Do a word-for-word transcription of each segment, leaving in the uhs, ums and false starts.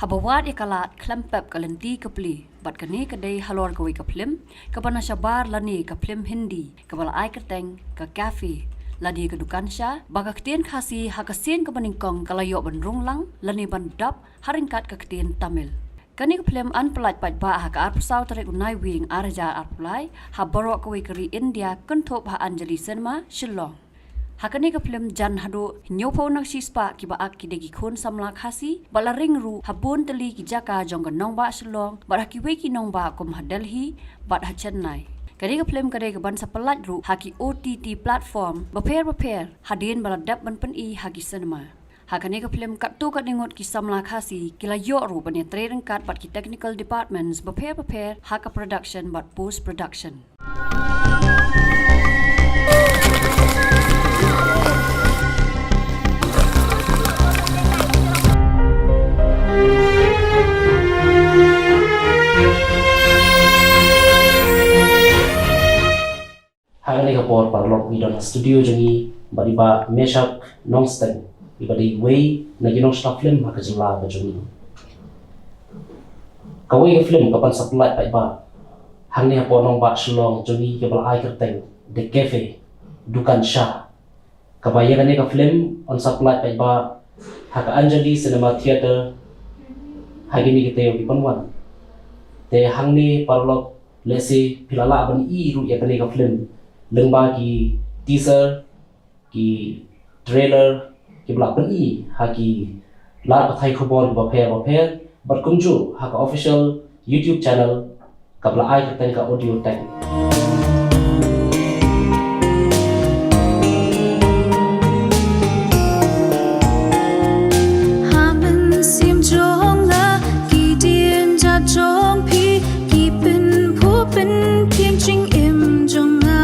Ba wad ïa ka lad khlem pep ka lynti ka plie, bad kane ka dei halor kawei ka phlim kaba na shabar lane ka phlim Hindi kaba la ai kyrteng ka Cafe lane ka dukan sha, ba ka ktien Khasi ha ka sien kaba nyngkong ka la ïoh ban rung lang lane ban dub ha ryngkat ka ktien Tamil. Kane ka phlim yn pyllait paidbah ha ka arphew saw tarik u Naiwieng ar hajar arphew lai ha baroh kawei ka ri India, kynthup ha Anjali Cinema, Shillong. Ha kane ka phlim jan haduh hynñiewphew na ka shispah kiba ak ki dei ki khun samla Khasi, bad la ring ruh ha bun tylli ki jaka jong ka nongbah Shillong, bad ha kiwei ki nongbah kum ha Delhi bad ha Chennai. Kane ka phlim ka dei kaban sa pyllait ruh ha ki O T T platform bapher bapher hadien ba la dep ban pyni ha ki cinema. Ha kane ka phlim katto katne ngut ki samla Khasi ki la ïoh ruh ban ïatrei ryngkat bad ki technical departments bapher bapher ha ka production bad post production. Ha kane ka por paralok ngi don ha studio jong ngi bad i Bah Meshak Nongsteng, iba dei iwei na ki nongshna film ha ka jylla ka jong ngi. Kawei ka film kaban sa pyllait paidbah hangne hapoh nongbah Shillong jong ngi kaba la ai kyrteng The Cafe, dukan sha. Kaba ïa kane ka film yn sa pyllait paidbah ha ka Anjali Cinema Theatre ha kine ki taïew kiban wan. Te hangne paralok, lehse phi la lah ban ïohi ruh ïa kane ka film lyngba ki teaser, ki trailer kiba la pyni ha ki lad pathai khubor kiba pher bapher, bad kumjuh ha ka official YouTube channel kaba la ai kyrteng ka Audio Tech. Ha mynsiem jong nga, ki dieng jong phi ki pynphuh pynphieng jingim jong nga.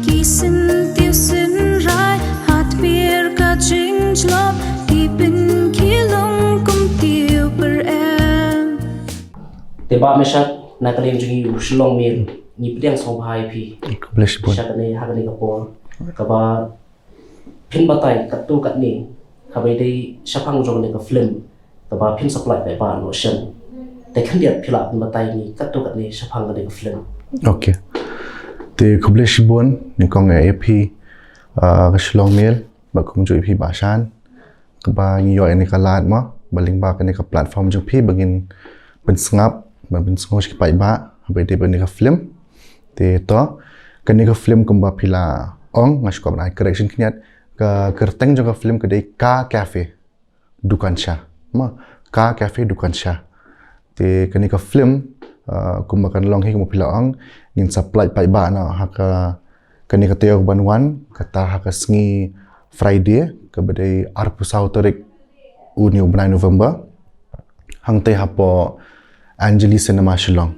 Ki syntiew synrai ha tbier ka jingjlop, ki pynkhih long kum tiew pyrem. Te Bah Meshak, na ka liang jong ngi u Shillong Mail, ngi pdiang sngewbha ïa phi. Khublei shibun. Sha kane, ha kane ka por kaba phin batai katto katne kaba dei shaphang jong kane ka film kaba phin sa pyllait paidbah noh shen. Te khyndiat phi lah ban batai ngi katto katne shaphang kane ka film. Okay. Te khublei shibun nyngkong ïa phi, ah, ka Shillong Mail, bad kumjuh ïa phi Bah Shan, kaba ngi ïoh ïa kane ka lad mo, ba lyngba kane ka platform jong phi ba ngin pynsngap, ba pynsngew sha ki paidbah haba ïadei bad kane ka film. Te to, kane ka film kumba phi la ong, nga shu kwah ban ai correction khyndiat, ka kyrteng jong ka film ka dei Ka Cafe, dukan sha. Mo, Ka Cafe, dukan sha. Te kane ka film, uh, kumba kan long hi kumba phi la ong, ngin sa pyllait paidbah noh ha ka, kane ka taïew kaban wan, kata ha ka sngi Friday, kaba dei arphew saw tarik une u bnai November, hangtei hapoh Anjali Cinema Shillong.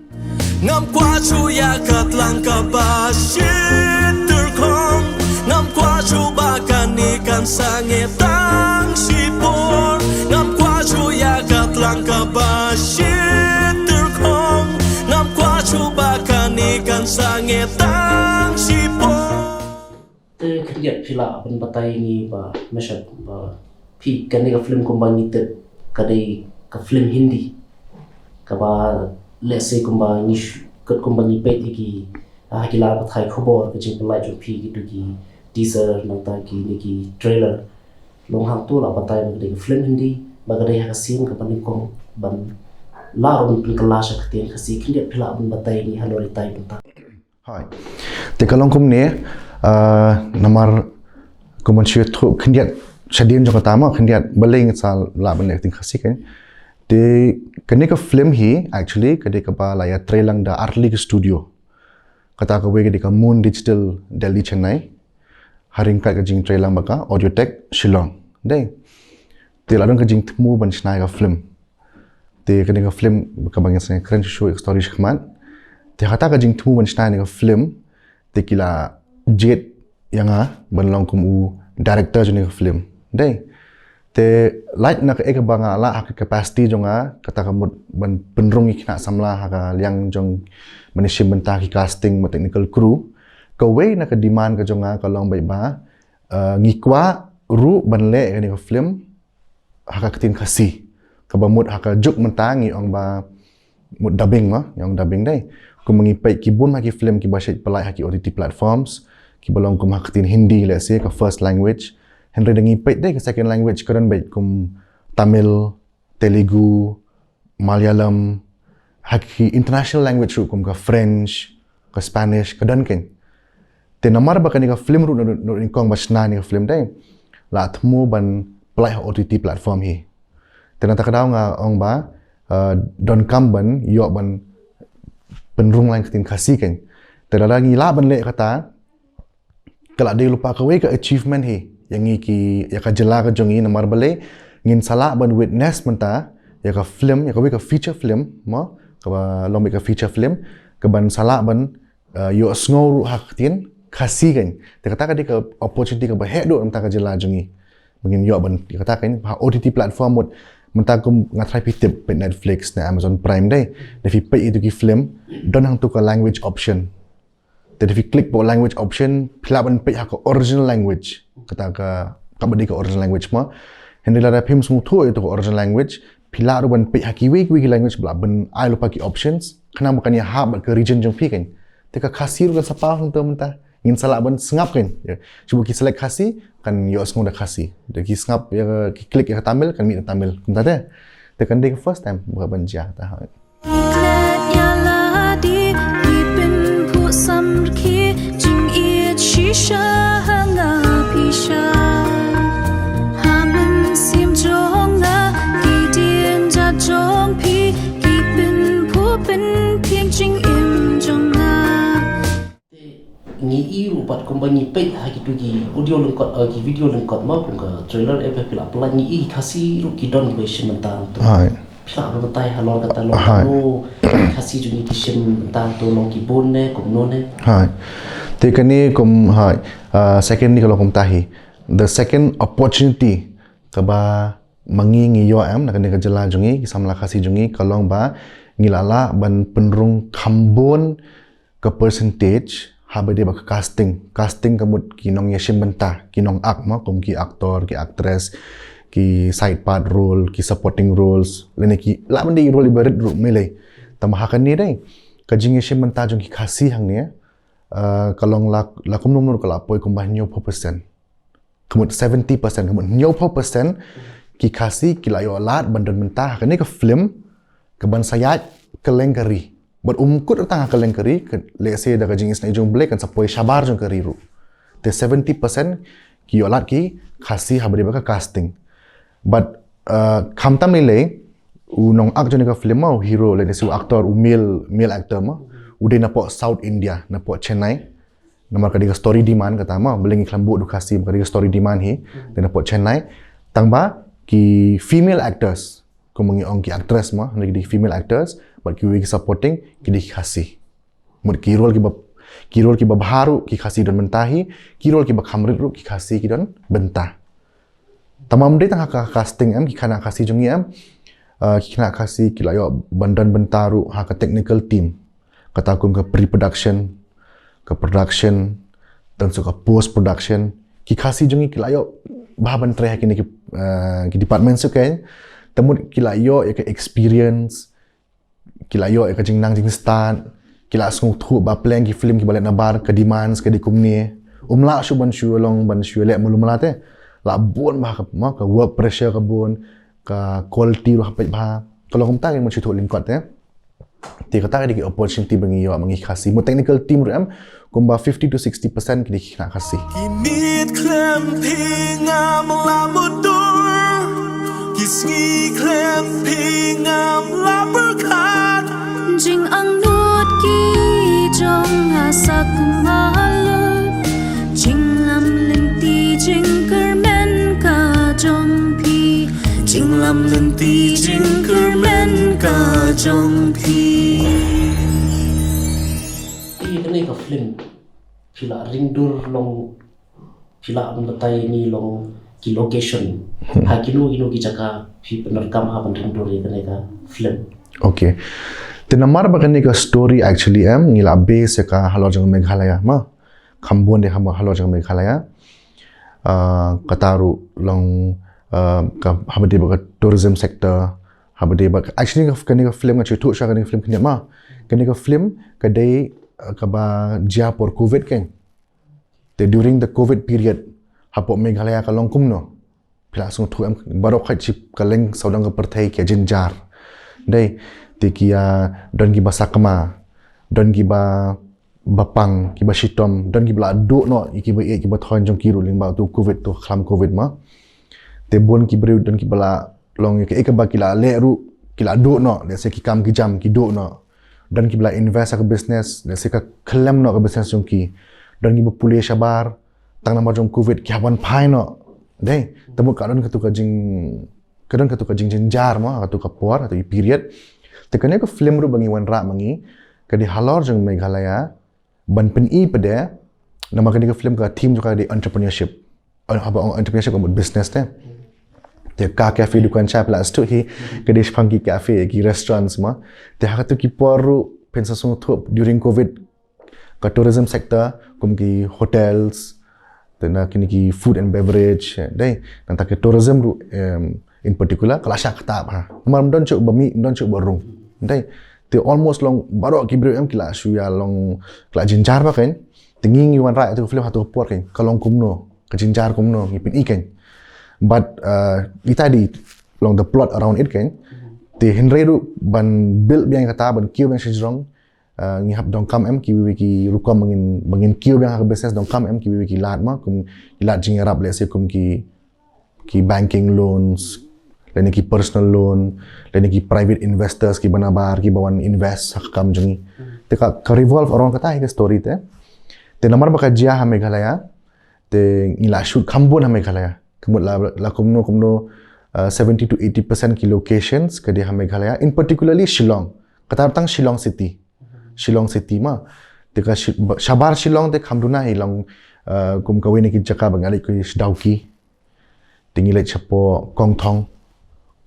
Ngam kwah shuh ïa ka tlang kaba shit tyrkhong. Ngam kwah shuh ba kane kan sangeh tang shipor. Ngam kwah shuh ïa ka tlang kaba shit tyrkhong. Ngam kwah shuh ba kane kan sangeh tang shipor. Te khyndiat phi lah ban batai ngi Bah Meshak, ba phi, kane ka film kumba ngi tip ka dei ka film Hindi, kaba lehse kumba ngi shu, katkum ba ngi peit ïa ki, ah, ki lad pathai khubor, ka jingpyllait jong phi, kito ki teaser, nangta kine ki trailer, long hangto lah batai ba ka dei ka film Hindi, ba ka dei ha ka sien kaba nyngkong ban lah ruh ban pynkylla sha ka ktien Khasi. Khyndiat phi lah ban batai ngi halor itai i bynta. Hooid. Te ka long kumne, ah, namar kumba ngan shu ïathuh khyndiat shadien jong kata mo, khyndiat balei ngi sa lah ban leh ka ktien Khasi kan. Te kane ka film hi, actually, ka dei kaba la ïatrei lang da artylli ki studio. Kata kawei ka dei ka Moon Digital Delhi Chennai, ha ryngkat ka jingtrei lang bad ka Audio Tech Shillong. Dei. Te la don ka jingthmu ban shna ïa ka film. Te kane ka film kaba ngin sa kren shuh shuh ïa ka story shakhmat. Te ha kata ka jingthmu ban shna ïa ka film, te ki la jied ïa nga ban long kum u director jong kane ka film. Dei. Te lait na kaei kaba nga lah ha ka capacity jong nga, kata ka mut ban pynrung ïa ki khynnah samla ha ka liang jong ban ïashim bynta ki casting bad technical crew. Kawei na ka demand ka jong nga ka long beit ba, eh, ngi kwah ruh ban leh ïa kane ka film ha ka ktien Khasi. Kaba mut ha ka juk mynta ngi ong ba mut dubbing ma, ngi ong dubbing dei. Kumba ngi peit ki bun ha ki film kiba shait pynlait ha ki O T T platforms, kiba long kum ha ka ktien Hindi, let's say, ka first language. Hynrei da ngi peit dei ka second language, ka don beit kum Tamil, Telugu, Malayalam, ha ki international language ruh kum ka French, ka Spanish, ka don kein. Te namar ba kane ka film ruh na, na, na kong ba shna ne ka film dei, la thmu ban pynlait ha O T T platform hi. Te na ta ka daw nga ong ba, uh, don kam ban ïoh ban pynrung lang ka ktien Khasi kein. Te lada ngi lah ban leh kata, ka la dei lypa kawei ka achievement hi ïa ngi ki, ïa ka jylla ka jong ngi, namar balei ngin sa lah ban witness mynta ïa ka film, ïa kawei ka feature film mo, kaba long beit ka feature film, kaban sa lah ban, uh, ïohsngew ruh ha ka ktien Khasi kein. Te kata ka dei ka opportunity kaba heh duh mynta ka jylla jong ngi. Ba ngin ïoh ban, ïa kata kein, ha O T T platform mut, mynta kum nga tharai phi tip, peit Netflix ne Amazon Prime dei, da phi peit ïa tu ki film, don hangtu ka language option. Te da phi click bad language option, phi lah ban peit ha ka original language. Kata ka, kaba dei ka original language mo. Hynrei lada phim sngewthuh ïa tu ka original language, phi lah ruh ban peit ha kiwei kiwei ki language ba la pynai lypa ki options. Khnang ba kan ïahap bad ka region jong phi kein. Te ka Khasi ruh kan sa paw hangta mynta. Ngin sa lah ban sngap kein. Ïa. Shu ba ki select Khasi, kan ïohsngew da Khasi. Da ki sngap ïa ka, ki click ïa ka Tamil, kan mih da Tamil. Kumta te. Te kan dei ka first time ba ka ban jia ta. Klet ïa lade, ki pynphuh samrkhie, jingïeit shisha ha nga phi sha. Ha mynsiem jong nga, ki dienjat jong phi, ki pynphuh pynphieng jingim jong nga. Ngi i ruh pat kumba ngi peit ha kitu ki audio lyngkot, eh, ki video lyngkot ma, kum ka trailer eh, phi la pynlait, ngi i Khasi ruh ki don kiba ïashim bynta hangto. Hai. Phi lah ban batai halor kata long. Hai. Kumno Khasi jong ngi ki shim bynta hangto, long ki bun ne kumno ne. Hai. Te kane kum, hai. Ah, second ne ka long kumta hi. The second opportunity kaba ma ngi ngi ïoh em na kane ka jylla jong ngi, ki samla Khasi jong ngi, ka long ba ngi la lah ban pynrung kham bun ka percentage haba dei bad ka casting. Casting ka mut ki nongïashim bynta, ki nongakt ma, kum ki actor, ki actress, ki side part role, ki supporting roles, lane ki lah ban dei role iba rit ruh, mei lei. Tangba ha kane dei, ka jingïashim bynta jong ki Khasi hangne, eh, ka long la, la kumno kumno ka la poi kumba hynñiewphew percent. Ka mut seventy percent, ka mut hynñiewphew percent ki Khasi ki la ïoh lad ban don bynta ha kane ka film, kaban sa ïaid kylleng ka ri. Bad um kut tang ha kylleng ka ri, ka, let's say da ka jingisynei jong U Blei kan sa poi shabar jong ka ri ruh. Te seventy percent ki ïoh lad ki Khasi haba dei bad ka casting. Bad, uh, khamtam lei lei, u nongakt jong kane ka film ma, u hero, let's say u actor, u male, male actor ma, u dei napoh South India, napoh Chennai. Namar ka dei ka story demand kata ma, balei ngi khlem buh da u Khasi, ka dei ka story demand hi, dei napoh Chennai. Tangba ki female actors, kum ngi ong ki actress ma, ki dei female actors, bad kiwei ki supporting, ki dei ki Khasi. Mut ki role kiba, ki role kiba bha ruh ki Khasi don bynta hi, ki role kiba kham rit ruh ki Khasi ki don bynta. Tangba ym dei tang ha ka casting em, ki khynnah Khasi jong ngi em. Ah, ki khynnah Khasi ki la ïoh ban don bynta ruh ha ka technical team. Kata kum ka pre-production, ka production, tang shu ka post-production. Ki Khasi jong ngi ki la ïoh bha ban trei ha kine ki, ah, ki department shuh kein. Te mut ki la ïoh ïa ka experience, ki la ïoh ïa ka jingnang jingstad, ki la sngewthuh ba pleng ki film kiba leit nabar, ka demands ka dei kumne. Um lah shuh ban shu long, ban shu leh malu mala te. La bun bha ka, ma, ka work pressure ka bun, ka quality ruh ha peit bha. Ka long kumta ngi mut shu thuh lyngkot te. Te kata ka dei ki opportunity ba ngi ïoh ma ngi Khasi. Mut technical team ruh em, kumba fifty to sixty percent ki dei ki khynnah Khasi. Ki miet khlem phi ngam la mutdur, ki sngi khlem phi ngam la pyrkhat. Jingangnud ki jong nga sa kynmaw lut, jinglam lynti jingkyrmen ka jong phi. Jinglam lynti jingkyrmen ka jong phi. Ïa kane ka film phi la ring dur long, phi la ban batai ïa ngi long ki location. Hmm. Ha kino kino ki jaka phi pyndonkam ha ban ring dur ïa kane ka film. Okay. Te namar ba kane ka story actually em, ngi la base ïa ka halor jong Meghalaya ma. Kham bun de halor jong Meghalaya. Ah, kata ruh long, ah, ka haba dei bad ka tourism sector, Haba dei ba, actually, kane ka film nga shu ïathuh sha kane ka film khyndiat ma. Kane ka film ka dei, eh, kaba jia por covid kan. Te during the covid period, hapoh Meghalaya ka long kumno? Phi la sngewthuh em, baroh khoit shi kylleng sawdong ka pyrthei ki ïa jynjar. Dei, te ki ïa, don kiba sakma, don kiba ba pang, kiba shitom, don kiba la duh noh ïa kiba ïeit kiba thoiñ jong ki ruh lyngba utu covid, utu khlam covid ma. Te bun ki briew don kiba la long ïa kaei kaba ki la leh ruh, ki la duh noh, lehse ki kam ki jam ki duh noh. Don kiba la invest ha ka business, lehse ka khlem noh ka business jong ki. Don kiba pule shabar, tang namar jong covid ki hap wan phai noh. Dei, te mut ka don katu ka jing, ka don katu ka jingjynjar ma, katu ka por, katu ka period. Te kane ka film ruh ba ngi wanrah ma ngi, ka dei halor jong Meghalaya, ban pyni pat de, namar kane ka film ka theme jong ka dei entrepreneurship. Eh, haba ong entrepreneurship ka mut business te. Te ka cafe dukan sha phi la sngewthuh hi, ka dei shaphang ki cafe, ki restaurants ma. Te ha katu ki por ruh phin sa sngewthuh during covid, ka tourism sector, kum ki hotels, te na kine ki food and beverage, eh, dei, nangta ki tourism ruh, em, in particular, ka la shah ktah ha. Namar ym don shuh ba mih, ym don shuh ba rung. Dei, te almost long baroh ki briew em ki la shu ïa long, ki la jynjar ba kan. Te ngi ngi wanrah ïa tu ka film ha tu ka por kan. Ka long kumno, ka jynjar kumno, ngi pyni kan. But, uh, ita dei long the plot around it kan. Te hynrei ruh ban build biang kata, ban kiew biang shajrong, uh, ngi hap donkam em kiwei kiwei ki rukom ba ngin, ba ngin kiew biang ha ka business, donkam em kiwei kiwei ki lad ma, kum ki lad jingïarap, lehse kum ki, ki banking loans, lane ki personal loan, lane ki private investors kiba nabar, kiba wan invest ha ka kam jong ngi. Te ka, ka revolve around kata hi ka story te. Te namar ba ka jia ha Meghalaya, te ngi la shoot kham bun ha Meghalaya. Ka mut la, la kumno kumno, uh, seventy to eighty percent ki locations ka dei ha Meghalaya, in particularly Shillong. Kata tang Shillong city. Shillong city ma. Te ka shi-, ba-, shabar Shillong te kham duna hi long, uh, kum kawei na ki jaka ba nga leit khuid sha Dawki. Te ngi leit shapoh Kongthong.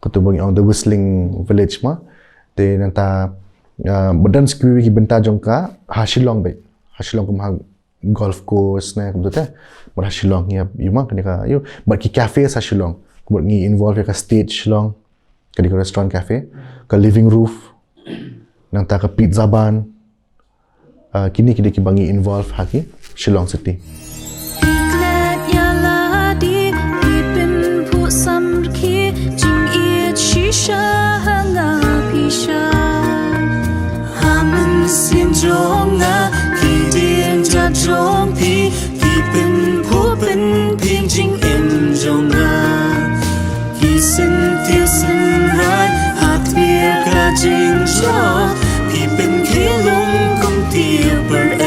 Katu ba ngi ong the Whistling Village ma. Te nangta, uh, ba don sa kiwei ki bynta jong ka ha Shillong beit. Ha Shillong kum ha golf course ne kumta te. Bad ha Shillong ïa, ïa ma kane ka ïa. Bad ki cafe ha Shillong. Bad ngi involve ïa ka stage Shillong. Ka dei ka restaurant cafe. Ka Living Roof. Nangta ka Pizza Barn. Ah, kine ki dei kiba ngi involve ha ki Shillong city. Klet ïa lade, phi pynphuh samrkhie, jingïeit shisha ha nga phi sha. Ha mynsiem jong nga, ki dieng jait jong phi, ki pynphuh pynphieng jingim jong nga. Ki syntiew synrai, ha tmier ka jingjop, phi pynkhih lung kum tiew pyrem.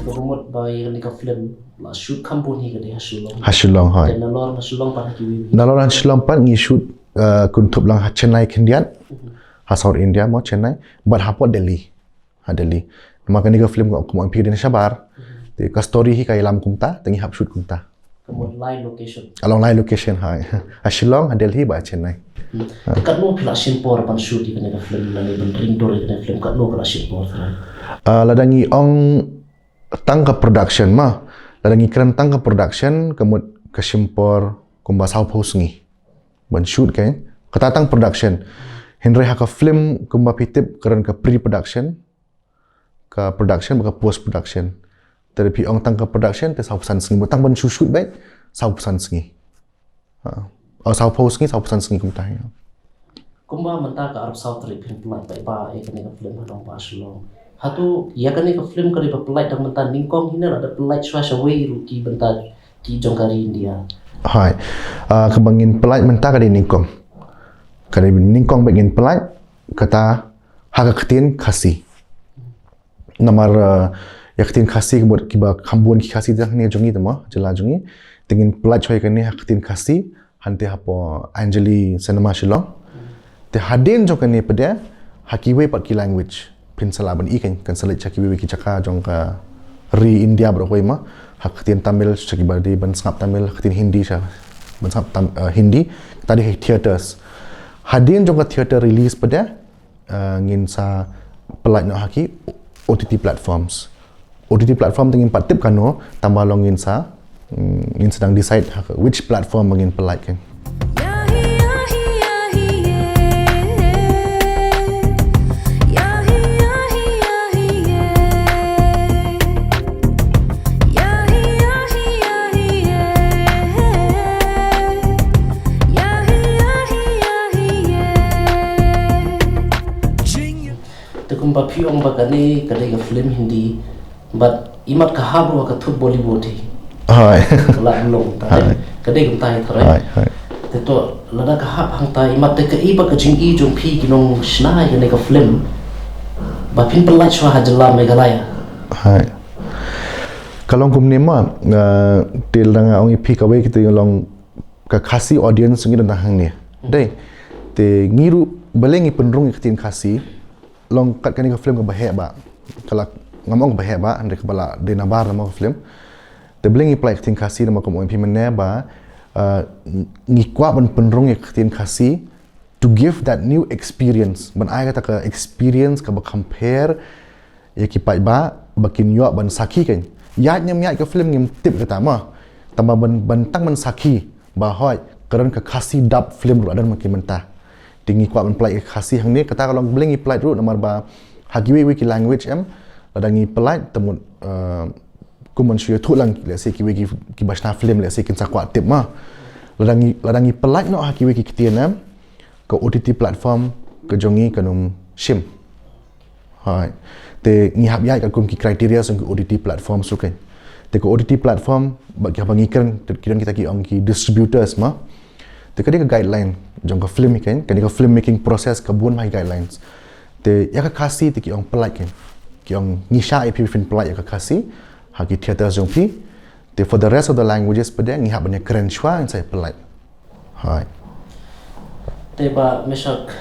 Ka mut ba ïa kane ka film la shoot kham bun hi ka dei ha Shillong. Ha Shillong, hooid. Te nalor na Shillong pat ha kiwei. Nalor na Shillong pat ngi shoot, uh, kynthup lang ha Chennai khyndiat. Mhm. Ha South India mo Chennai. Bad hapoh Delhi. Ha Delhi. Namar kane ka film ka kum ong phi dei na shabar. Mhm. Te ka story hi ka ïalam kumta, te ngi hap shoot kumta. Ka mut lai location. Along lai location, hooid. Ha Shillong, ha Delhi, bad ha Chennai. Hmm. Te katno phi la shim por ban shoot ïa kane ka film, lane ban ring dur ïa kane ka film, katno phi la shim por? Ah, lada ngi ong tang ka production ma. Lada ngi kren tang ka production, ka mut ka shim por kumba sawphew sngi ban shoot kan. Kata tang production. Hynrei ha ka film kumba phi tip ka don ka pre-production, ka production bad ka post production. Te lada phi ong tang ka production te sawphew san sngi. Bad tang ban shu shoot beit sawphew san sngi. Ha. Oh, sawphew sngi, sawphew san sngi kumta, ïa. Kumba mynta ka arphew saw tarik phin pynlait paidbah ïa kane ka film ha nongbah Shillong. Hato ïa kane ka film ka dei ba pynlait tang mynta nyngkong hi ne lada pynlait shuwa shawei ruh ki bynta ki jong ka ri India? Hooid. Ah, kaba ngin pynlait mynta ka dei nyngkong. Ka dei nyngkong beit ngin pynlait, kata ha ka ktien Khasi. Namar, eh, ïa ka ktien Khasi ka mut kiba kham bun ki Khasi tang hangne jong ngi te mo, jylla jong ngi. Te ngin pynlait shuwa ïa kane ha ka ktien Khasi, hangtei hapoh Anjali Cinema Shillong. Te hadien jong kane pat de, ha kiwei pat ki language phin sa lah ban ïohi kan, kan sa leit sha kiwei ki jaka jong ka ri India baroh kawei mo. Ha ka ktien Tamil sha kiba dei ban sngap Tamil, ha ka ktien Hindi sha ban sngap Tam-, eh, Hindi. Kata dei ha theatres. Hadien jong ka theatre release pat de, eh, ngin sa pynlait noh ha ki O T T platforms. O T T platform te ngim pat tip kano, tangba long ngin sa, mm, ngin sa dang decide ha ka which platform ba ngin pynlait kan. Ba phi ong ba kane ka dei ka film Hindi, but imat ka hap ruh ka thut Bollywood hi. Hai. Ka la long ta. Hai. Ka dei kumta hi tharai. Hai, hai. Te to lada ka hap hangta imat te ka i ba ka jing i jong phi ki nong shna ïa kane ka film ba phin pynlait shuwa ha jylla Meghalaya. Hai. Ka long kumne ma, uh, te lada nga ong ïa phi kawei kita long ka Khasi audience ngi don hangne. Dei. Te ngi ruh balei ngi pynrung ïa ka ktien Khasi. Long kat kane ka film kaba heh ba. Ka la ngam ong ba heh ba, hynrei kaba la dei nabar namar ka film. Te balei ngi pynlait ka ktien Khasi namar kum ong ïa phi mynne ba, uh, ngi kwah ban pynrung ïa ka ktien Khasi to give that new experience. Ban ai kata ka experience kaba compare ïa ki paidbah ba kin ïoh ban sakhi kan. Ïaid ngim ïaid ka film ngim tip kata ma. Tangba ban, ban tang ban sakhi ba hoi ka don ka Khasi dub film ruh don ma ki mynta. Te ngi kwah ban pynlait ka Khasi hangne kata ka long balei ngi pynlait ruh namar ba ha kiwei kiwei ki language em lada ngi pynlait te mut, uh, kum ban shu ïathuh lang, let's say, kiwei ki, ki ba shna film, let's say, kin sa kwah tip ma. Lada ngi, lada ngi pynlait noh ha kiwei ki ktien em, ka O T T platform ka jong ngi kan ym shim. Hai. Te ngi hap ïaid katkum ki criteria jong ki O T T platform ruh kan. Te ka O T T platform ba ki haba ngi kren, te ki don kita ki ong ki distributors ma. Te ka dei ka guideline jong ka film kan, ka dei ka film making process ka bun bha ki guidelines. Te ïa ka Khasi te ki ong pynlait kan. Ki ong ngi shah ïa phi phin pynlait ïa ka Khasi ha ki theater jong phi. Te for the rest of the languages pat de ngi hap ban ïakren shuwa ngin sa ïa pynlait. Hai. Te Bah Meshak,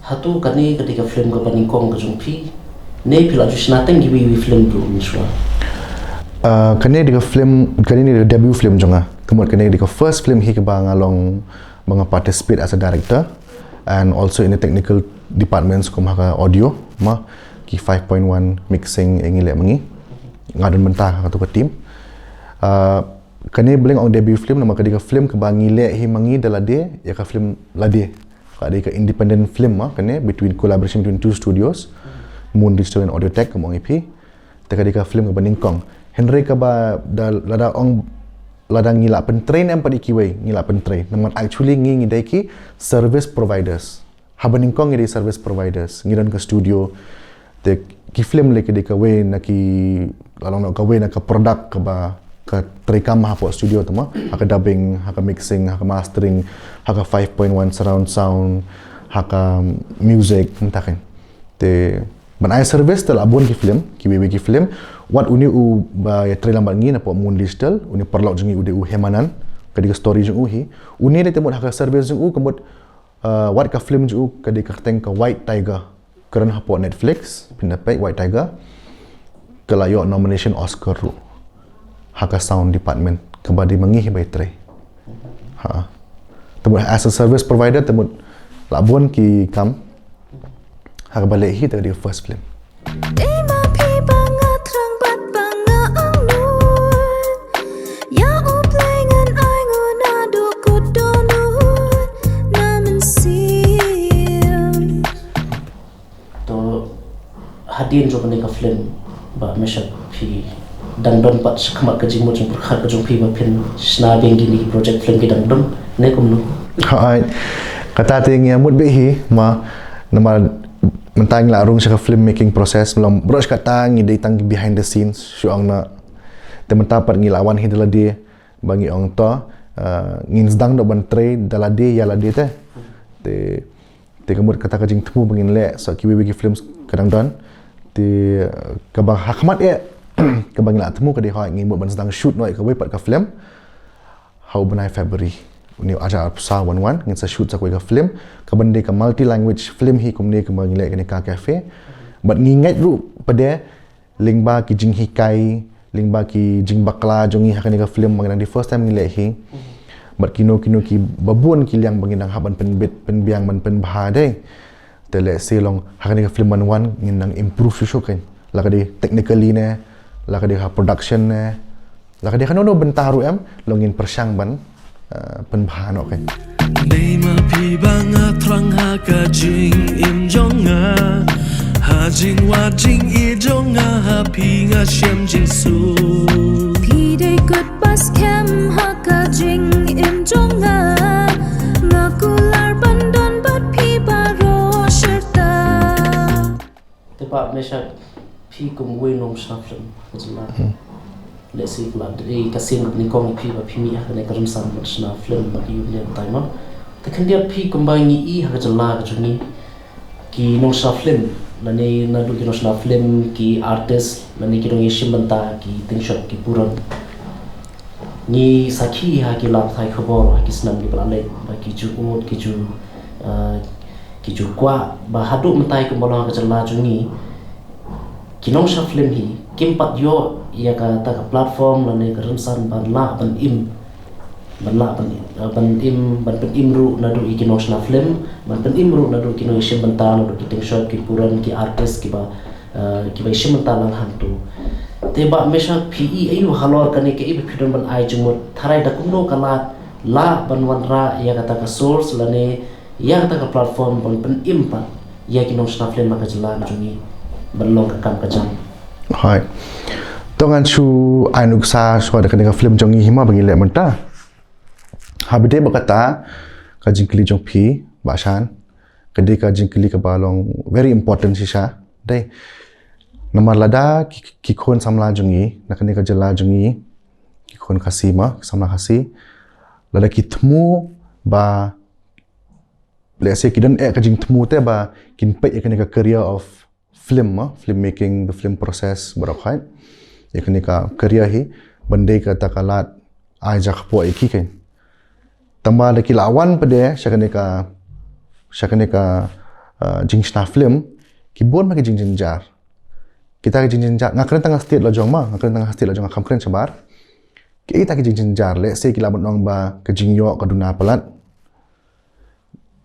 hato kane ka dei ka film kaba nyngkong ka jong phi ne phi la ju shna tang kiwei kiwei film ruh mynshuwa? Uh, kane dei ka film, kane dei ka debut film jong nga. Ka mut kane dei ka first film hi kaba nga long ba nga participate as a director and also in the technical departments kum ha ka audio ma, ki five point one mixing ïa ngi leh ma ngi. Nga don bynta ha kato ka team. Uh, kane balei nga ong debut film namar ka dei ka film kaba ngi leh hi ma ngi da lade, ïa ka film lade. Ka dei ka independent film ma kane, between, collaboration between two studios, Moon Digital and Audiotech kum ong ïa phi. Te ka dei ka film kaba nyngkong. Hynrei kaba da lada ong lada ngi la pyntrei ne em pat ïa kiwei ngi la pyntrei. Namar actually ngi ngi dei ki service providers. Haba nyngkong ngi dei service providers, ngi don ka studio. Te ki film lei ka dei kawei na ki, la long noh kawei na ka product kaba ka treikam hapoh studio te ma, ha ka dubbing, ha ka mixing, ha ka mastering, ha ka five point one surround sound, ha ka music, mynta kan. Te ban ai service te la bun ki film, kiwei kiwei ki film. Wat une u ba ïatrei lang bad ngi napoh Moon Digital, une paralok jong ngi u dei u Hemanan, ka dei ka story jong u hi. Une dei te mut ha ka service jong u ka mut, uh, wat ka film jong u ka dei ka kyrteng ka White Tiger. Ka don hapoh Netflix, phin da peit White Tiger. Ka la ïoh nomination Oscar ruh ha ka sound department kaba dei ma ngi hi ba ïatrei. Ha. Te mut as a service provider te mut la bun ki kam. Ha kaba leh hi te ka dei ka first film. Dei ma phi ba nga thrang bad ba nga angnud. Ïa U Blei ngan ai nguh naduh kut dohnud na mynsiem. To hadien jong kane ka film Bah Meshak phi dang don pat shakhmat ka jingmut jingpyrkhat ka jong phi ba phin shna biang kine ki project film ki dang don ne kumno? Hai. Kata te ngi ïa mut beit hi ma namar mynta ngi la rung sha ka film making process, long baroh shi katta ngi dei tang behind the scenes shu ong na. Te mynta pat ngi la wan hi da lade ba ngi ong to, uh, ngin sdang noh ban trei da lade ïa lade te. Te, te ka mut kata ka jingthmu ba ngin leh sa kiwei kiwei ki films ka dang don. Te, uh, kaba ha khmat eh kaba ngi la thmu ka dei hoi ngi mut ban sdang shoot noh ïa kawei pat ka film ha u bnai February. Une u arhajar arphew saw wan wan ngin sa shoot sa kawei ka film kaban dei ka multi language film hi kumne kaba ngi leh kane ka cafe. Bad ngi ngeit ruh pat de lyngba ki jinghikai, lyngba ki jingbakla jong ngi ha kane ka film ba ngi dang dei first time ngi leh hi. Bad kino kino kiba bun ki liang ba ngi dang hap ban pynbit pynbiang ban pynbha de. Te lehse long ha kane ka film ban wan ngin nang improve shuh shuh kan. La ka dei technically ne, la ka dei ha production ne, la ka dei ha kano kano bynta ruh em, long ngin pyrshang ban, eh, pynbha noh kan. Dei ma phi ba nga thrang ha ka jingim jong nga, ha jingwad jingïeit jong nga ha phi nga shem jingsuk. Phi dei kut ba skhem ha ka jingim jong nga, nga kular ban don bad phi baroh shirta. Shah, phi kum uwei u nongshna film ka jylla. Lehse ka la dei ka sien ka nyngkong ïa phi ba phi mih ha kane ka rynsan ban shna film bad ïa u Niam Taima. Te khyndiat phi kumba ngi i ha ka jylla ka jong ngi, ki nongshna film, lane naduh ki nongshna film, ki artist, lane ki nongïashim bynta, ki tyngshop, ki burom, ngi sakhi ha ki lad pathai khubor ha ki snem kiba la leit ba ki ju ud, ki ju, eh, ki ju kwah ba haduh mynta kumba long ha ka jylla jong ngi, ki nongshna film hi kim pat ïoh ïa kata ka platform lane ka rynsan ban lah ban im, ban lah ban, eh, ban im, ban pynim ruh naduh ïa ki nongshna film, ban pynim ruh naduh ki nongïashim bynta, naduh ki tyngshop, ki burom, ki artist kiba, eh, kiba ïashim bynta lang hangto. Te Bah Meshak, phi i aïu halor kane kaei ba phi don ban ai jingmut, tharai da kumno ka lad lah ban wanrah ïa kata ka source lane ïa kata ka platform ban pynim pat ïa ki nongshna film ha ka jylla ka jong ngi ban long ka kam ka jam? Hooid. To ngan shu ai nuksa shuwa da kane ka film jong ngi hi ma ba ngi leh mynta. Ha ba dei ba kata ka jingkylli jong phi, Bah Shan, ka dei ka jingkylli kaba long very important shisha. Dei. Namar lada ki, ki khun samla jong ngi na kane ka jylla jong ngi, ki khun Khasi ma, ki samla Khasi, lada ki thmu ba, lehse ki don eh ka jingthmu te ba kin peit ïa kane ka career of film, ma, film making, the film process, baroh khoit. Ïa kane ka career hi, ban dei kata ka lad ai ja kpoh ïa ki kein. Tangba da ki la wan pat de sha kane ka, sha kane ka, uh, jingshna film, ki bun ma ki jingjynjar. Kita ki jingjynjar, nga kren tang ha state la jong ma, nga kren tang ha state la jong, nga kham kren shabar. Kita ki jingjynjar, lehse ki la ban ong ba ka jingïoh ka duna palat.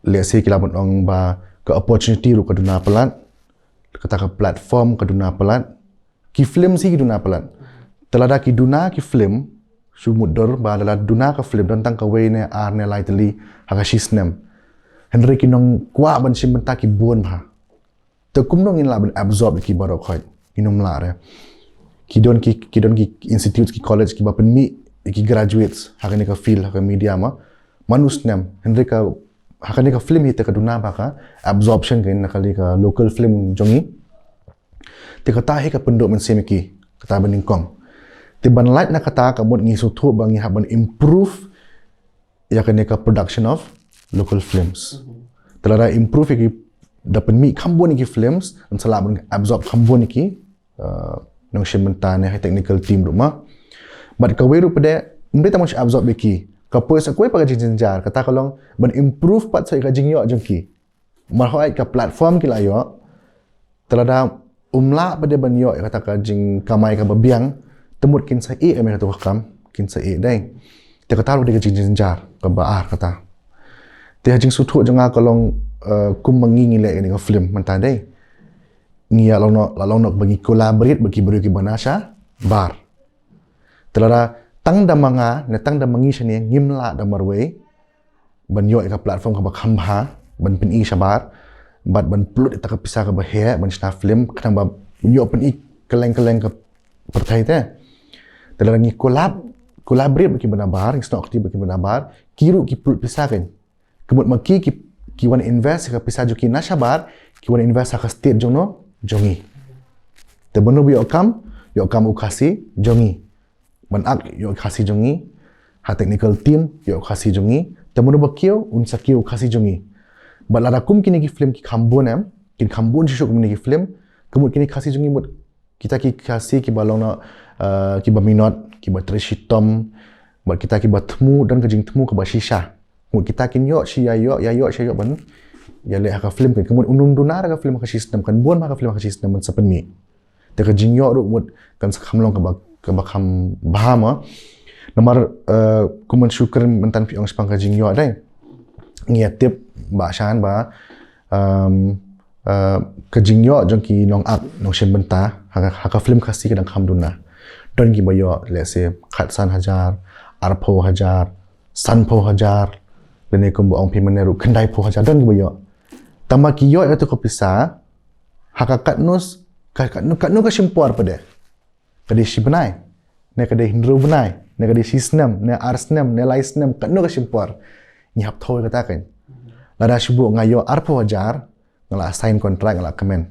Lehse ki la ban ong ba ka opportunity ruh ka duna palat, kata ka platform ka duna palat, ki film hi ki duna palat. Te lada ki duna ki film, shu mutdur ba lada duna ka film don tang kawei ne ar ne lai tylli ha ka shi snem. Hynrei ki nongkwah ban shim bynta ki bun bha. Te kumno ngin lah ban absorb ïa ki baroh khoit? Ngin ym lah re. Ki don ki, ki don ki institute, ki college kiba pynmih ïa ki graduates ha kane ka field, ha ka media ma, man u snem. Hynrei ka, ha kane ka film hi te ka duna bha ka absorption kein na kali ka local film jong ngi. Te kata hi ka pynduh mynsiem ïa ki, kata ba nyngkong. Te ban lait na kata ka mut ngi sngewthuh ba ngi hap ban improve ïa kane ka production of local films. Te lada improve ïa ki, da pynmih kham bun ïa ki films, yn sa lah ban absorb kham bun ïa ki, uh, nongshim bynta ne ha technical team ruh ma. Bad kawei ruh pat de, ym dei tang ban shu absorb ïa ki, ka poi sa kawei pat ka jingjynjar, kata ka long ban improve pat sa ïa ka jingïoh jong ki. Mar hooid ka platform ki la ïoh, te lada ym lah pat de ban ïoh ïa kata ka jingkamai kaba biang, te mut kin sa ïeh ïa me kato ka kam, kin sa ïeh dei. Te kata ruh dei ka jingjynjar kaba ar kata. Te ha jingsngewthuh jong nga ka long, eh, kumba ngi ngi leh ïa kane ka film mynta dei, ngi ïa long noh, la long noh ba ngi collaborate bad ki briew kiba na shabar. Te lada tang da ma nga ne tang da ma ngi shane ngim lah da marwei ban ïoh ïa ka platform kaba kham bha ban pyni shabar, bad ban pynlut ïa kata ka pisa kaba heh ban shna film, khnang ba ïoh pyni kylleng kylleng ka pyrthei te. Te lada ngi collab, collaborate bad kiba nabar, ngi snoh kti bad kiba nabar, ki ruh ki pynlut pisa kein. Ka mut ma ki, ki, ki wan invest ka pisa jong ki na shabar, ki wan invest ha ka state jong no, jong ngi. Te ba no ba ïoh kam, ïoh kam u Khasi jong ngi. Ban ak ïoh Khasi jong ngi, ha technical team ïoh Khasi jong ngi. Te ba no ba kiew, un sa kiew Khasi jong ngi. Bad lada kum kine ki film ki kham bun em, kin kham bun shuh shuh kum kine ki film, ka mut kine Khasi jong ngi mut kita ki Khasi kiba long noh, eh, kiba minot, kiba trei shitom, bad kita kiba thmu, don ka jingthmu kaba shisha. Mut kita kin ïoh shi ïa ïoh, ïa ïoh shi ïa ïoh ban ïa leh ha ka film kein. Ka mut un ym duna ruh ka film ha ka shi snem, kan bun ha ka film ha ka shi snem ban sa pynmih. Te ka jingïoh ruh mut kan sa kham long kaba, kaba kham bha ma. Namar, eh, kumba shu kren mynta phi ong shaphang ka jingïoh dei, ngi ïa tip Bah Shan ba, em, eh, ka jingïoh jong ki nongak, nongshim bynta ha ka, ha ka film Khasi ka dang kham duna. Don kiba ïoh, let's say, khatsan hajar, arphew hajar, sanphew hajar, lane kumba ong phi mynne ruh khyndaiphew hajar, don kiba ïoh. Tangba ki ïoh ïa kato ka pisa ha ka katno s-, ka, katno, katno ka shim por pat de? Ka dei shi bnai, ne ka dei hynriew bnai, ne ka dei shi snem, ne ar snem, ne lai snem, katno ka shim por? Ngi hap thew ïa kata kein. Lada shu buh nga ïoh arphew hajar, nga la sign contract, nga la kmen.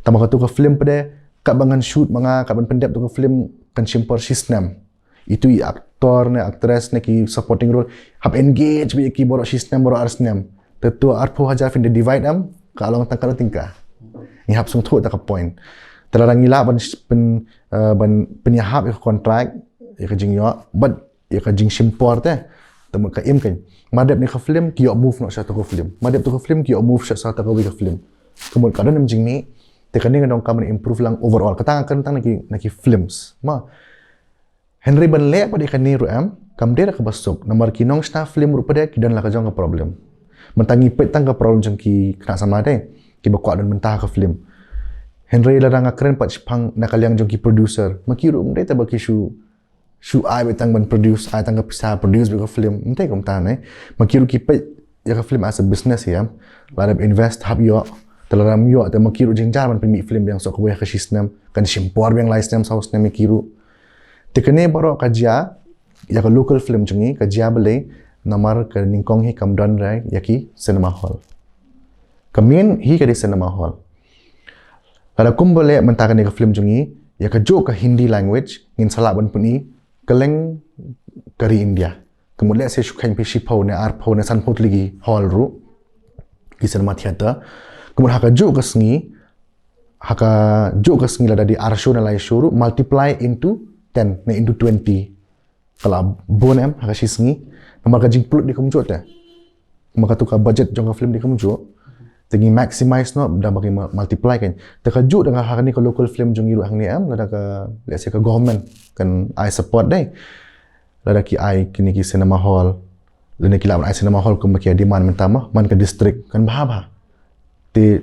Tang ba katu ka film pat de, katba ngan shoot ma nga, katba pyndep tu ka film, kan shim por shi snem. Itu i actor ne actress ne ki supporting role hap engage bad ki baroh shi snem, baroh ar snem. Te tu arphew hajar phin da divide em, ka long tang katno tyngka. Ngi hap sngewthuh ta ka point. Te lada ngi lah ban sh- pyn, eh, ban pynïahap ïa ka contract, ïa ka jingïoh bad ïa ka jingshim por te. Te mut ka im kan, mar dep ne ka film ki ïoh move noh sha ta ka film, mar dep ta ka film ki ïoh move sha, sha ta kawei ka film. Ka mut ka don em jingmih. Te kane ka dang ka ban improve lang overall, kata nga kren tang na ki, na ki films ma. Hynrei ban leh pat ïa kane ruh em, kam dei ruh kaba suk, namar ki nongshna film ruh pat de ki don la ka jong ka problem. Mynta ngi peit tang ka problem jong ki khynnah samla de, kiba kwah don bynta ha ka film. Hynrei lada nga kren pat shaphang na ka liang jong ki producer, ma ki ruh ym dei tang ba ki shu, shu ai beit tang ban produce, ai tang ka pisa produce beit ka film, ym dei kumta ne. Ma ki ruh ki peit ïa ka film as a business ïa. Lada invest hap ïoh, te lada ym ïoh te ma ki ruh jynjar ban pynmih film biang, suk kawei ha ka shi snem, kan shim por biang lai snem saw snem ïa ki ruh. Te kane baroh ka jia ïa ka local film jong ngi, ka jia balei? Namar ka nyngkong hi kam don re ïa ki cinema hall. Ka main hi ka dei cinema hall. Lada kumba leh mynta kane ka film jong ngi, ïa kajuh ka Hindi language ngin sa lah ban pyni kylleng ka ri India. Ka mut lehse shu kheiñ phi shiphew ne arphew ne sanphew tylli ki hall ruh, ki cinema theatre. Ka mut ha kajuh ka sngi, ha kajuh ka sngi lada dei ar show ne lai show ruh, multiply into ten ne into twenty. Ka la bun em ha ka shi sngi. Namar ka jingpynlut dei kumjuh te. Namar katu ka budget jong ka film dei kumjuh. Te ngi maximize noh da ba ngi ma- multiply kan. Te kajuh da ka ha kane ka local film jong ngi ruh hangne em, lada ka, lehse ka government kan ai support de. Lada ki ai kine ki cinema hall, lane ki lah ban ai cinema hall kumba ki demand mynta ma, man ka district kan bha bha. Te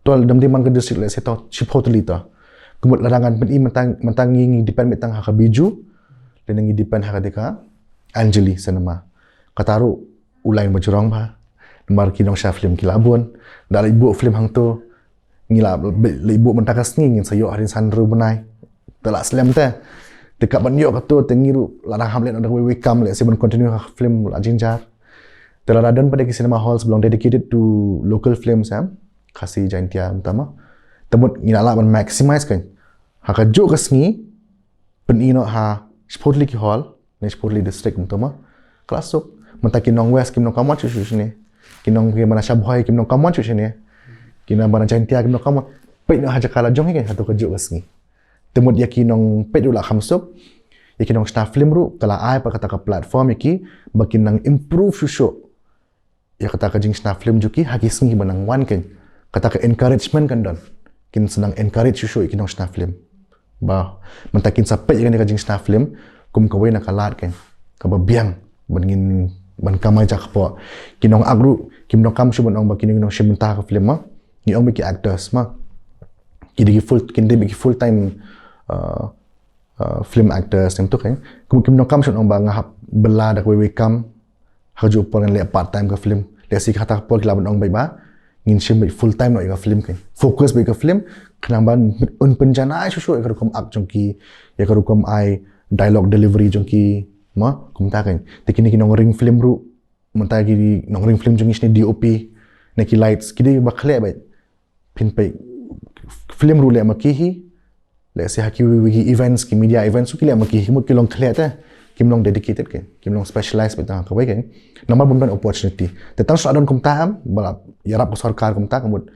to lada ym dei man ka district, lehse to shiphew tylli to. Ka mut lada ngan pyni mynta, mynta ngi, ngi depend mynta ha ka Bijou, lane ngi depend ha kata ka Anjali Cinema. Kata ruh u line ba jrong bha. Namar ki nongshna film ki la bun. Da leit buh film hangto, ngi la leit buh mynta ka sngi, ngin sa ïoh hadien san hynriew bnai. Te la slem te. Te katba ïoh kato te ngi ruh la dang hap leit noh da kawei kawei kam, lehse ban continue ha film la jynjar. Te lada don pat de ki cinema halls ba long dedicated to local films em, Khasi, Jaintia mynta ma, te mut ngi lah ban maximize kan. Ha kajuh ka sngi pyni noh ha shiphew tylli ki hall ne shiphew tylli district mynta ma, ka la suk. Mynta ki nong West kim nang kamon shuh shuh shane. Ki nong, ki ba na Shabhoi kim nang kamon shuh shane. Ki nong ba na Jaintia kim nang kamon. Peit noh ha jaka la jong hi kan, ha tu kajuh ka sngi. Te mut ïa ki nongpeit ruh la kham suk, ïa ki nongshna film ruh ka la ai pat kata ka platform ïa ki ba kin nang improve shuh shuh ïa kata ka jingshna film jong ki ha ki sngi ba nang wan kan. Kata ka encouragement kan don. Kin sa nang encourage shuh shuh ïa ki nongshna film. Ba mynta kin sa peit ïa kane ka jingshna film kum kawei na ka lad kan, kaba biang ban ngin, ban kamai jakpoh. Ki nongakt ruh kim donkam shuh ban ong ba kine ki nongshim bynta ha ka film ma. Ngi ong ba ki actors ma, ki dei ki full, kin dei ba ki full time, uh, uh, film actors, namar tu kan. Kum, kim donkam shuh ban ong ba nga hap bylla da kawei kawei kam, ha kajuh ka por ngan leh part time ka film. Lehse kata ka por ki lah ban ong beit ba ngin shim beit full time noh ïa ka film kan. Focus beit ïa ka film, khnang ba un pynjanai shuh shuh ïa ka rukom act jong ki, ïa ka rukom ai dialogue delivery jong ki ma, kumta kan. Te kine ki nongring film ruh, mynta ki nongring film jong ngi shane, D O P ne ki lights, ki dei ba khleh beit. Phin peit film ruh leh ma ki hi. Lehse ha kiwei kiwei ki events, ki media events ruh ki leh ma ki hi, ka mut ki long khleh te. Kim long dedicated kan, kim long specialized beit tang ha kawei kan. Namar bym don opportunity. Te tang shu don kumta em, ba la ïarap ka sorkar kumta, ka mut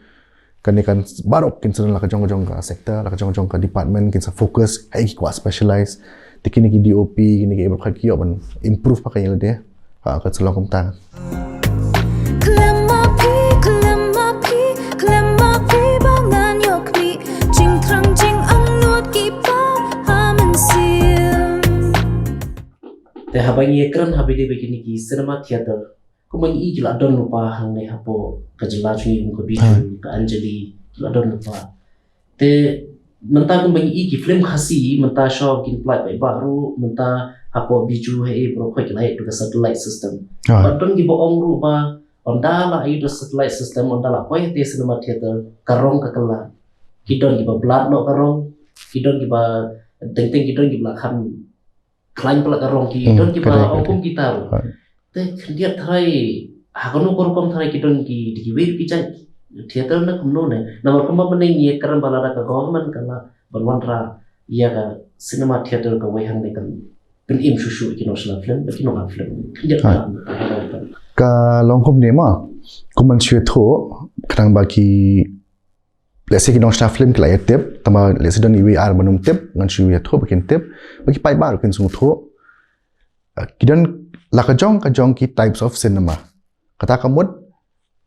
kane kan baroh kin sa don la ka jong ka jong ka sector, la ka jong ka jong ka department, kin sa focus ha ki kwah specialize. Te kine ki D O P, kine ki baroh ki ïoh ban improve pat ka ïa lade. Ha ka shu long kumta. Khlem ma phi, khlem ma phi, khlem ma phi ba ngan ïoh khmih jingthrang jingangnud kiba ha mynsiem. Te haba ngi ïakren ha ba ïadei bad kine ki cinema theatre, kumba ngi i ki la don lypa hangne hapoh ka jylla jong ngi, kum ka Bijou, ka Anjali, ki la don lypa. Te mynta kumba ngi i ki film Khasi mynta shuwa kin pynlait paidbah ruh, mynta hapoh Bijou ha i baroh khoit ki la ïoh ka satellite system. Bad don kiba ong ruh ba ynda la ïoh ka satellite system, ynda la poi ha te cinema theatre, ka rong ka kylla. Ki don kiba blad noh ka rong, ki don kiba, teng teng ki don kiba la kham khlaiñ palat ka rong, ki don kiba ong kum kita ruh. Te khyndiat tharai ha kano ka rukom tharai ki don ki, kiwei ki jait theater ne kumno ne? Namar kumba mynne ngi kren ba lada ka government ka la ban wanrah ïa ka cinema theater kawei hangne kan pynim shuh shuh ki nongshna film, ki nongshna film. Khyndiat ka. Ka long kumne ma, kum ban shu ïathuh, khnang ba ki, let's say, ki nongshna film ki la ïa tip, tangba let's say don iwei ar ban ym tip, ngan shu ïathuh ba kin tip, ba ki paidbah ruh kin sngewthuh. Ki don la ka jong ka jong ki types of cinema. Kata ka mut,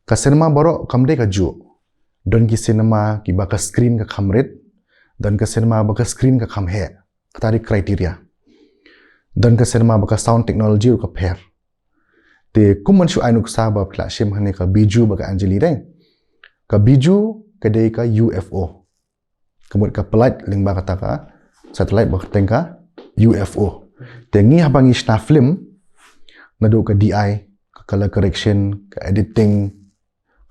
ka cinema baroh kam dei kajuh. Don ki cinema kiba ka screen ka kham rit, don ka cinema ba ka screen ka kham heh. Kata dei criteria. Don ka cinema ba ka sound technology ruh ka pher. Te kum ban shu ai nuksa ba phi la shim hangne ka Bijou bad ka Anjali dei. Ka Bijou ka dei ka U F O. Ka mut ka pynlait lyngba kata ka satellite ba kyrteng ka U F O. Te ngi haba ngi shna film, naduh ka D I, ka color correction, ka editing,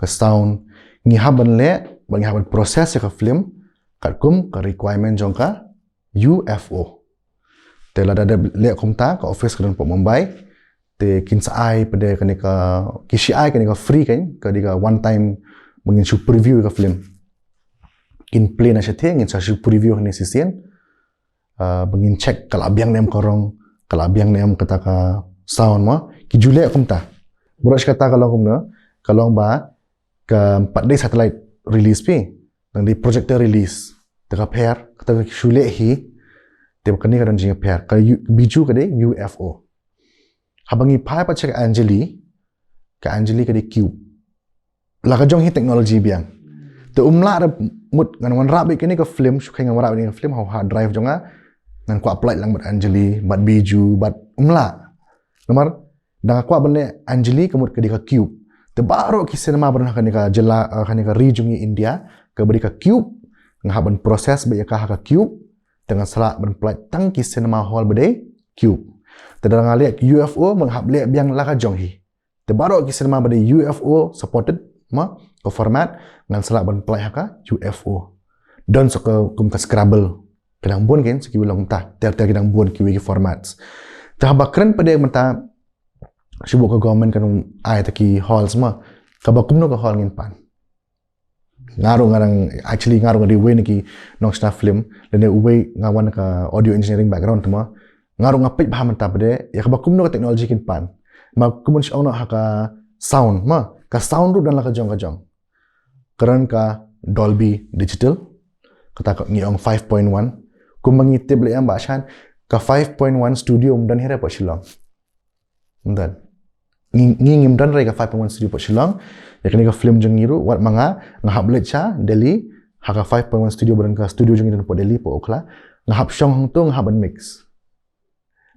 ka sound, ngi hap ban leh, ba ngi hap ban process ïa ka film katkum ka requirement jong ka U F O. Te lada dep leh kumta, ka office ka don pat Mumbai, te kin sa ai pat de kane ka, ki shu ai kane ka free kan, ka dei ka one time ba ngin shu preview ïa ka film. Kin play na shatei, ngin sa shu preview hangne shisien. Ah, ba ngin check ka la biang ne em ka rong, ka la biang ne em kata ka sound ma. Ki ju leh kumta. Baroh shi katta ka long kumno, ka long ba kam pat dei satellite release phi, nang dei projector release. Te ka pher, kata ka shu leh hi. Te kane ka don jingpher. Ka U-, Bijou ka dei U F O. Haba ngi phai pat sha ka Anjali, ka Anjali ka dei cube. La ka jong hi technology biang. Te um lah re mut ngan wanrah beit kane ka film, shu kheiñ ngan wanrah beit kane ka film ha u hard drive jong nga, ngan kwah pynlait lang bad Anjali, bad Bijou, bad um lah. Namar da nga kwah ban leh Anjali ka mut ka dei ka cube. Te baroh ki cinema ba don ha kane ka jylla, eh, kane ka ri jong ngi India, kaba dei ka cube, nga hap ban process beit ïa ka ha ka cube, te ngan sa lah ban pynlait tang ki cinema hall ba dei cube. Te da nga leh U F O, nga hap leh biang la ka jong hi. Te baroh ki cinema ba dei U F O supported ma, ka format, ngan sa lah ban pynlait ha ka U F O. Don sa ka kum ka Scrabble, ka dang bun kan, sa kiwei long ta, ter ter ki dang bun kiwei ki formats. Te haba kren pat de mynta, shu buh ka government kan ai ta ki halls ma, kaba kumno ka hall ngin pan. Nga ruh nga dang, actually nga ruh nga dei uwei na ki nongshna film, lane uwei nga wan ka audio engineering background te ma. Nga ruh nga peit bha mynta pat de, ïa kaba kumno ka technology kin pan. Ma kum ban shu ong noh ha ka sound, ma, ka sound ruh don la ka jong ka jong. Ka don ka Dolby Digital, kata ka ngi ong five point one. Kumba ngi tip leh ïa ba shan, ka five point one studio ym don hi re pat Shillong. Ym don. Ngi, ngi ngim don re ka five point one studio pat Shillong. Ïa kane ka film jong ngi ruh, wat ma nga, nga hap leit sha Delhi, ha ka five point one studio ba don ka studio jong ngi don pat Delhi, pat Okhla. Nga hap shong hangto, nga hap ban mix.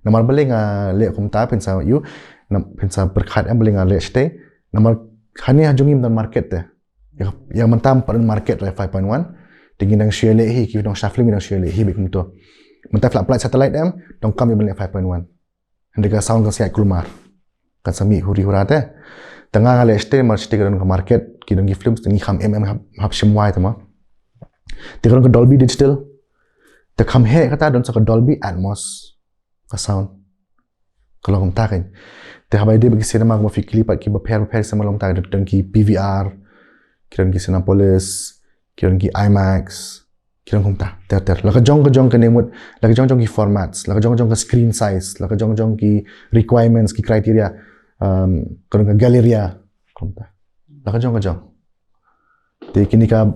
Namar balei nga leh kumta, phin sa ïoh, nam-, phin sa pyrkhat em balei nga leh shatei. Namar hangne ha jong ngi ym don market te. Ïa, ïa mynta ym pat don market re five point one. Te ngi dang shu leh hi, ki nongshna film ngi dang shu leh hi beit kumto. Mynta phi lah pynlait satellite em, donkam ïa ban leh five point one. Hynrei ka sound kan sa ïaid kulmar. Kan sa mih huri hura te. Te nga nga leh shatei, mar shatei ka don ka market, ki don ki films, te ngi kham em em hap, hap shim wai te ma. Te ka don ka Dolby Digital. Te kham heh kata don sa ka Dolby Atmos. Ka sound. Ka long kumta kan. Te haba ïadei bad ki cinema kumba phi kylli pat kiba pher ba pher cinema long kumta kan, don ki P V R, ki don ki Cinepolis, ki don ki IMAX, ki don kumta ter ter. La ka jong ka jong kane mut, la ka jong ka jong ki formats, la ka jong ka jong ka screen size, la ka jong ka jong ki requirements, ki criteria, um, ka don ka Galleria, kumta. La ka jong ka jong. Te kine ka,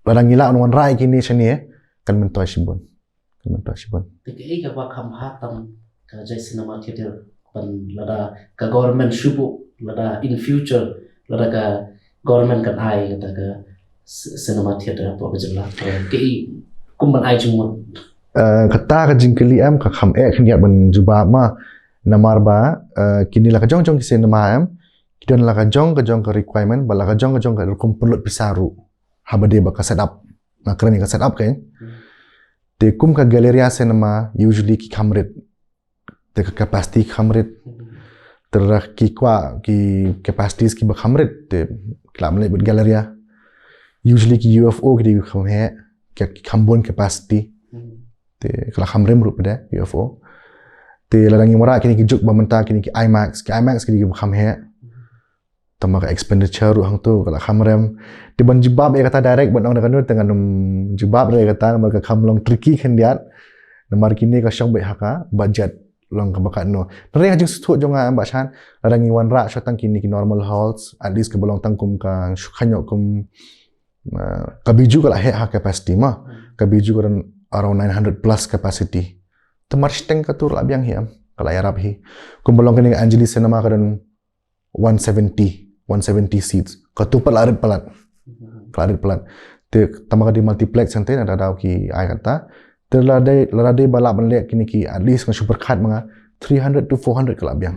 lada ngi lah ban wanrah ïa kine shane, kan myntoi shibun. Kan myntoi shibun. Te kaei kaba kham bha tam ka Jai Cinema Theatre ban lada ka government shu buh, lada in future, lada ka government kan ai kata ka c-, cinema theatre hapoh ka jylla. Kaei kum ban ai jingmut. Eh, kata ka jingkylli em, ka kham eh khyndiat ban jubab ma. Namar ba, eh, kine la ka jong jong ki cinema em, ki don la ka jong ka jong ka requirement, bad la ka jong ka jong ka rukom pynlut pisa ruh. Haba dei ba ka set up. Nga kren ïa ka set up kan. Hmm. Te kum ka Galleria cinema, usually ki kham rit. Te ka capacity kham rit. Hmm. Te lada ki kwah ki capacities kiba kham rit, te ki lah ban leit bad Galleria. Usually ki U F O ki dei ki kham heh, ki, ki kham bun capacity. Hmm. Te ka la kham rim ruh pat de U F O. Te lada ngi wanrah kine ki juk ba mynta kine ki IMAX, ki IMAX ki dei kiba kham heh. Hmm. Tangba ka expenditure ruh hangto ka la kham rem. Te ban jubab ïa kata direct ban ong da kano te ngan ym jubab re ïa kata namar ka kham long tricky khyndiat. Namar kine ka shong beit ha ka budget long kaba katno. Hynrei ha jingsngewthuh jong nga em Bah Shan, lada ngi wanrah shwa tang kine ki normal halls, at least kaba long tang kum ka shu khynñiuh kum, uh, ka Bijou ka la heh ha capacity ma. Ka Bijou ka don around nine hundred plus capacity. Te mar shiteng katu la biang hi em, ka la ïarap hi. Kumba long kane ka Anjali Cinema ka don one seventy, one seventy seats. Katu pat la rit palat. Ka la rit palat. Te tangba ka dei multiplex hangtei, nangta daw ki ai kata. Te lada, lada dei ba lah ban leh kine ki, at least nga shu pyrkhat ma nga, three hundred to four hundred ka la biang.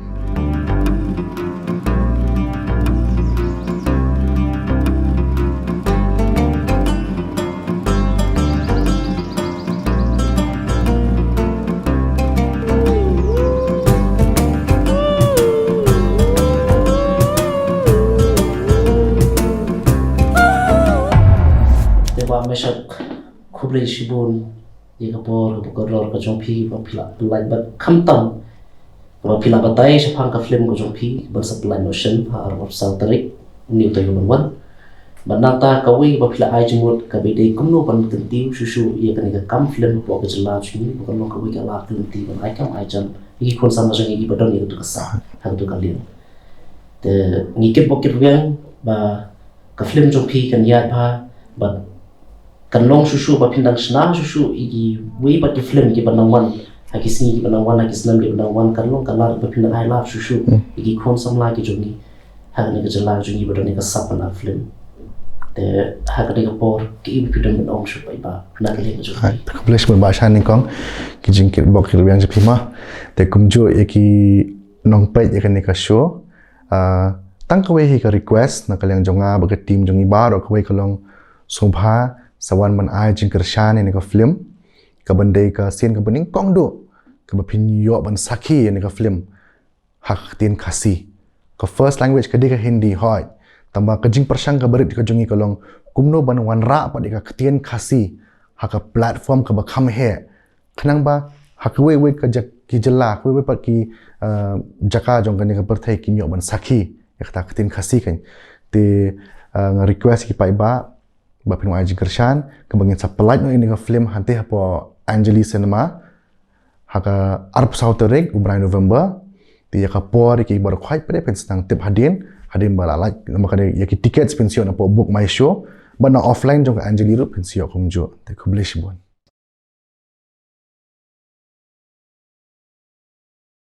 Te Bah Meshak, khublei shibun ïa ka por kaba kordor ka jong phi ba phi la pynlait bad khamtam kaba phi la batai shaphang ka film ka jong phi ban sa pynlait noh shen ha arphew saw tarik une u taïew ban wan. Bad nangta kawei ba phi la ai jingmut kaba dei kumno ban kyntiew shuh shuh ïa kane ka kam film hapoh ka jylla jong ngi ba kan long kawei ka lad ka lynti ban ai kam ai jam ïa ki khun samla jong ngi kiba don ïa katu ka sap ha katu ka liang. Te ngi kit bok kit rwiang ba ka film jong phi kan ïaid bha bad kan long shuh shuh ba phin dang shna shuh shuh ïa kiwei pat ki film kiba nang wan ha ki sngi kiba nang wan, ha ki snem kiba nang wan, kan long ka lad ba phin dang ai lad shuh shuh ïa ki khun samla ki jong ngi ha kane ka jylla jong ngi ba don ïa ka sap ban act film. Te ha kane ka por kaei ba phi don ban ong shuh paidbah na ka liang ka jong phi? Khublei shibun Bah Shan nyngkong, ki jingkit bok kit rwiang jong phi ma. Te kumjuh ïa ki nongpeit ïa kane ka show, ah, tang kawei hi ka request na ka liang jong nga bad ka team jong ngi baroh kawei ka long sngewbha sa wan ban ai jingkyrshan ïa kane ka film kaban dei ka sien kaba nyngkong duh kaba phin ïoh ban sakhi ïa kane ka film ha ka ktien Khasi. Ka first language ka dei ka Hindi, hooid. Tangba ka jingpyrshang kaba rit ka jong ngi ka long kumno ban wanrah pat ïa ka ktien Khasi ha ka platform kaba kham heh. Khnang ba ha kawei kawei ka jaka, ki jylla, kawei kawei pat ki, eh, jaka jong kane ka pyrthei kin ïoh ban sakhi ïa kata ka ktien Khasi kan. Te, eh, nga request ki paidbah ba phin wan ai jingkyrshan kaba ngin sa pynlait noh ïa kane ka film hangtei hapoh Anjali Cinema ha ka arphew saw tarik u bnai November. Te ïa ka por ïa ki baroh khoit pat phin sa nang tip hadien, hadien ba la lait, namar ka dei ïa ki tickets phin sa ïoh napoh Book My Show bad na offline jong ka Anjali ruh phin sa ïoh kumjuh. Te khublei shibun.